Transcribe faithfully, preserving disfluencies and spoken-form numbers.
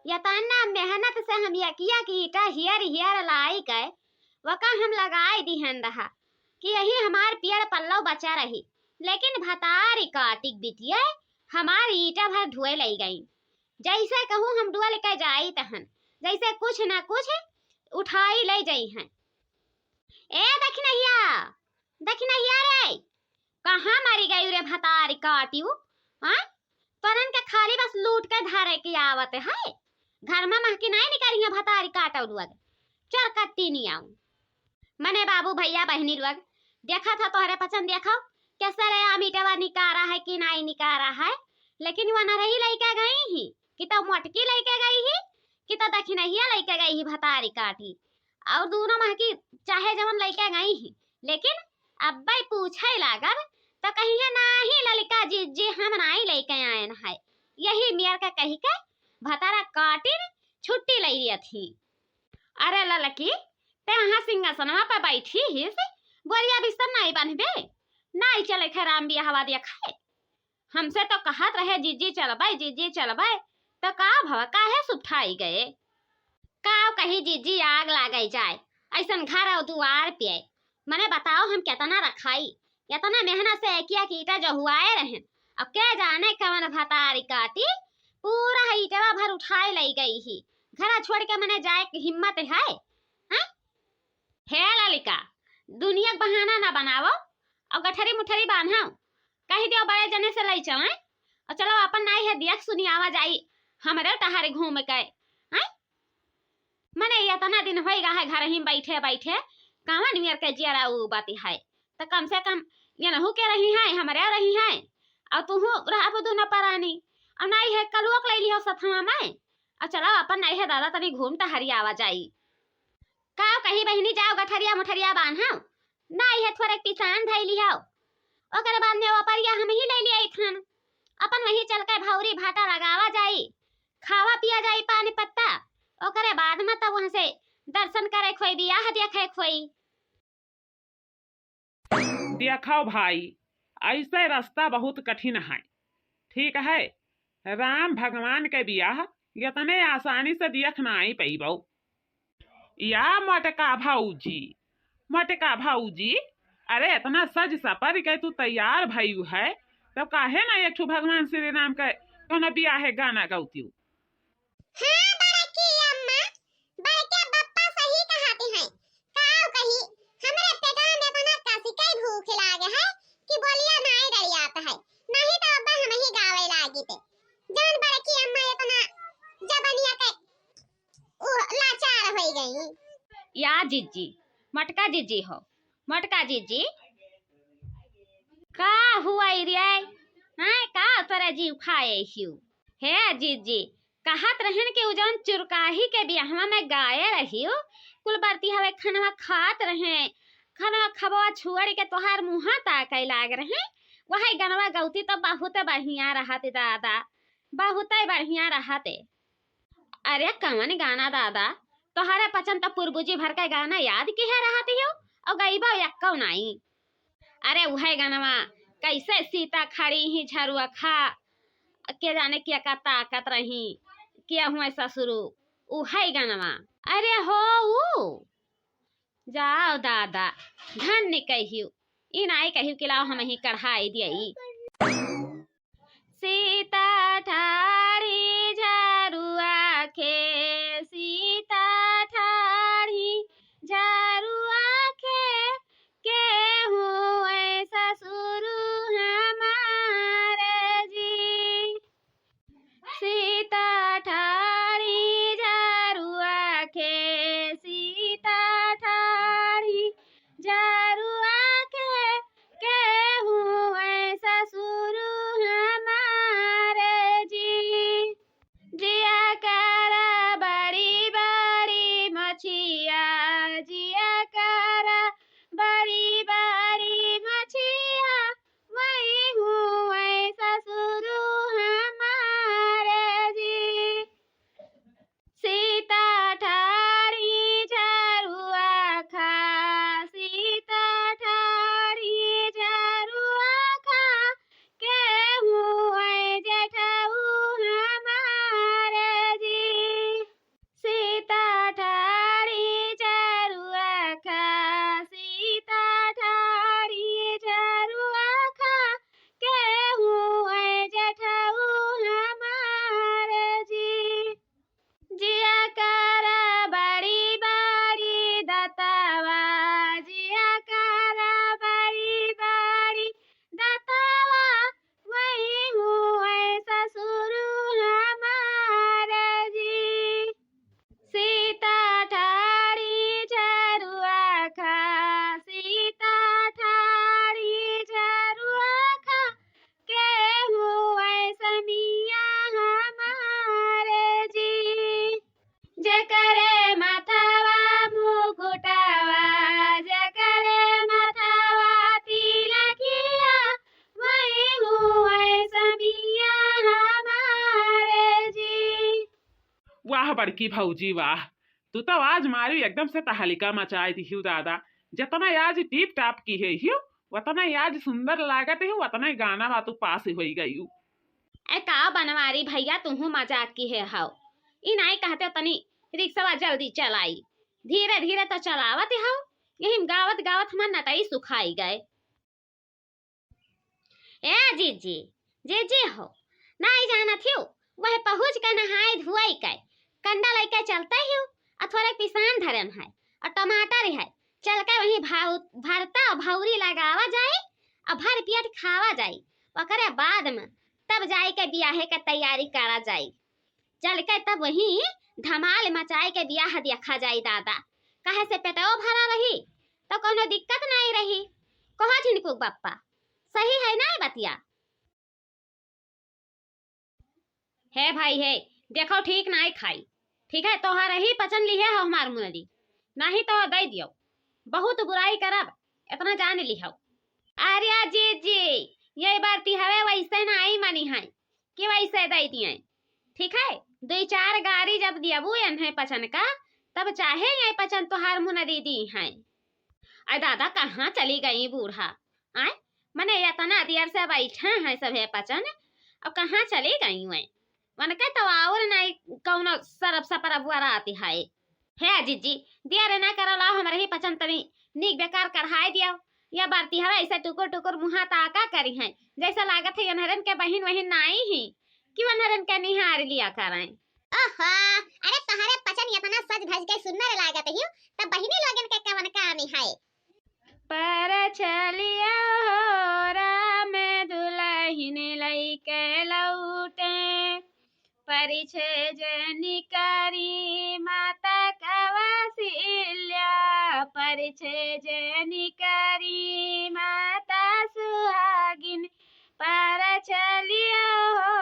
यतना मेहनत से हम यकिया की ईटा हियर हियर लाई के वका हम लगाई दिहन रहा कि यही हमार पियर पल्लव बचा रही, लेकिन भतारी काटिक बिटिया हमार ईटा भर ढुए लई गई। जैसे कहूँ हम डुअल के जाई तहन, जैसे कुछ न कुछ उठाई ले जाई हैं। ए दखिनहिया, दखिनहिया रे, कहाँ मरी गई रे भतारी काटियो? हाँ, तोरन के खाली बस लूट के धरे के आवत है। घर में महकी नहीं निकली है भतारी काटो लोग, चोर कट्टी नहीं आऊ। मने बाबू भैया बहनी लोग, देखा था तोहरे पचन देखो, कैसे रे आम ईटवा निकारा है कि नहीं निकारा है, लेकिन वो नरही लइके गई ही कि तो मोटकी लइके गई ही कि तो दखिनहिया लइके गई ही भतारी काटी। और दोनों महकी चाहे जवन लइके गई ही, लेकिन अब्बे पूछे लागब तो कहिए, नाही ललिका जिज्जी, हम नाही लइके आयन है। यही मेर के कही के भतारा काटिन छुट्टी लई लियत ही। अरे ललकी, ते वहाँ सिंहासनवा पे बैठी हिस, बोरिया बिस्तर नाई बांधबे? नाई चले थे राम बियाहवा देखे? हमसे तो कहत रहे जिज्जी चलबे, जिज्जी चलबे, तो का भवा, काहे सुठाई गए? का कही जिज्जी, आग लागे जाए, ऐसन घर और दुआर पे। मने बताओ हम केतना रखाई, एतना मेहनत से एकिया की ईटा जो हुआए रहन, अब के जाने कवन भतारी काटी, पूरा है ईटवा भर उठाए लई गई ही। घरा छोड़ के मने जाए के हिम्मत है, हैं? हे ललिका, दुनिया के बहाना ना बनावो और गठरी मुठरी बांधो। कही दियो बड़े जने से लई चलें और चलो अपन नाई है दिया सुनी आवा जाई हमरे टहरे घूम के, हैं? मने एतना दिन होई गा है घर ही बैठे बैठे, कवन मेर के जियरा उबती है, तो कम से कम ये नहू के रही है, हमरे रही है, और तुहू रहबू दुनो परानी, और नाई है कलुआ के ले लियो सथवा में, और चलो अपन नाई है दादा तनी घूम टहरी आवा जाई। का कही बहिनी, जाओ गठरिया मुठरिया बांधो, नाई है थोड़े पिसान धई लियो, ओकरे बाद में वो परिया हम ही ले लिया थन, अपन वही चल के भौरी भाटा लगावा जाई, खावा पिया जाई पानी पत्ता, ओकरे बाद में तब वहाँ से दर्शन करे खोई, बियाह देखे खोई। देखो भाई, ऐसे रास्ता बहुत कठिन है, ठीक है? राम भगवान के बियाह इतने आसानी से देख नाई पइबो। या मोटका भौजी, मोटका भौजी, अरे इतना सज सपर के तू तैयार भयू है, तब काहे ना एक ठो भगवान श्री राम के कोनो बियाहे गाना गौतियू? हाँ बड़की अम्मा, बड़के बप्पा सही कहती हैं। काव कही, हमरे पेटवा में इतना कसी के भूख लागे है कि बोलिया नाई डरियात है, नहीं तो अब्बा हम ही गावे लागी थे। जौन बड़की अम्मा इतना जबनिया के उ लाचार होई गई। या जिज्जी, मोटका जिज्जी हो, मोटका जिज्जी। का हुआ रे? हैं, का तोरा जीव खाए हियो? हे जिज्जी, कहत रहन कि उ जौन चुरकाही के बियाहवा में गाए रहियो, कुल बरती हवे खनवा खात रहे, खनवा खबवा छुअड़ के तोहार मुँहा ताके लाग रहे, वही गनवा गौती तो बहुत बढ़िया रहत दादा, बहुते बढ़िया रहत। अरे कवन गाना दादा, तोहरे पचन त पुरबुजी भर के गाना याद किहे रहत हियो, और गईबा यक्कौ नाई। अरे उहे गानवा, कैसे सीता खड़ी ही झरुआ खा, के जाने क्या का ताकत रही, किया हुए ससुरु, उहे गानवा। अरे हो ऊ, जाओ दादा, धन्य कहियो, ई नाई कहियो कि लाओ हम ही कढ़ाई दिया। सीता ठाढ़ी झरुआ खे, सीता ठाढ़ी झरुआ खे, केहू ऐ ससुरु हमार जी। सीता ठाढ़ी झरुआ खे, सीता ठाढ़ी झरुआ खे, केहू ऐ ससुरु आह बड़की भौजी वाह, तू तो आज मारी एकदम से तहलिका मचाई दिहिउ दादा। जतना आज टीप टाप किहे हिउ, वतना आज सुंदर लागत हिउ, वतना गाना मा तू पास होई गइउ। ए का बनवारी भइया, तुहू मजाक किहे हौ। ई नाई कहते तनी रिक्शवा जल्दी चलाई, धीरे धीरे तो चलावत हौ, यही में गावत गावत हमार नटई सुखाई गए। ए जीजी, जीजी हो, नाई जानत हिउ, वह पहुँच के नहाई धुआई के, कंडा लइके चलते हिउ, अ थोरे पिसान धरेन है, अ टमाटर है, चल के वही भाव-, भरता अ भौरी लगावा जाई, अ भर पेट खावा जाई, ओकरे बाद में तब जाई के बियाहे के तैयारी करा जाई। चल के तब वही धमाल मचाई के बियाह देखा जाई दादा, काहे से पेटवो भरा रही, तो कौनो दिक्कत नाई रही। कहो झिनकू बप्पा, सही है ना बतिया? हे भाई हे, देखो ठीक नाई खाई, ठीक है, तोहर ही पचन लिहे हो हमार मुनरी, नाही तो दे दियो, बहुत बुराई करब, इतना जान लिहो। अरे जीजी, ये बरतिहवे वैसे नाई मनी है कि वैसे दे दिए, ठीक है, दुई चार गारी जब दियबू एन्हे पचन का, तब चाहे ये पचन तोहार मुनरी दी है। अरे दादा, कहाँ चली गई बूढ़ा? आय, मने इतना देर से बैठे हैं सभे पचन, अब कहाँ चली गई हैं? उनके तो और नहीं कौनो सरब सपरब वराती है। हे जीजी, देर ना करो, लाओ हमरे ही पचन तनी नीक बेकार कढ़ाई दियो। या बरतिहवे ऐसे टुकुर टुकुर मुँहा ताका करी हैं, जैसे लागत है अनहरन के बहिन वहिन नाई ही कि अनहरन के निहार लिया करें। ओहो, अरे तोहरे पचन इतना सज धज के सुंदर लागत हियो, तब बहिनी लोगन के कवन कमी है? पर चलिया हो राम दुलहिन लइके लौटे, परिछे जनि करी माता कवसिल्या, परिछे जनि करी माता सुहागिन, पर चलिया हो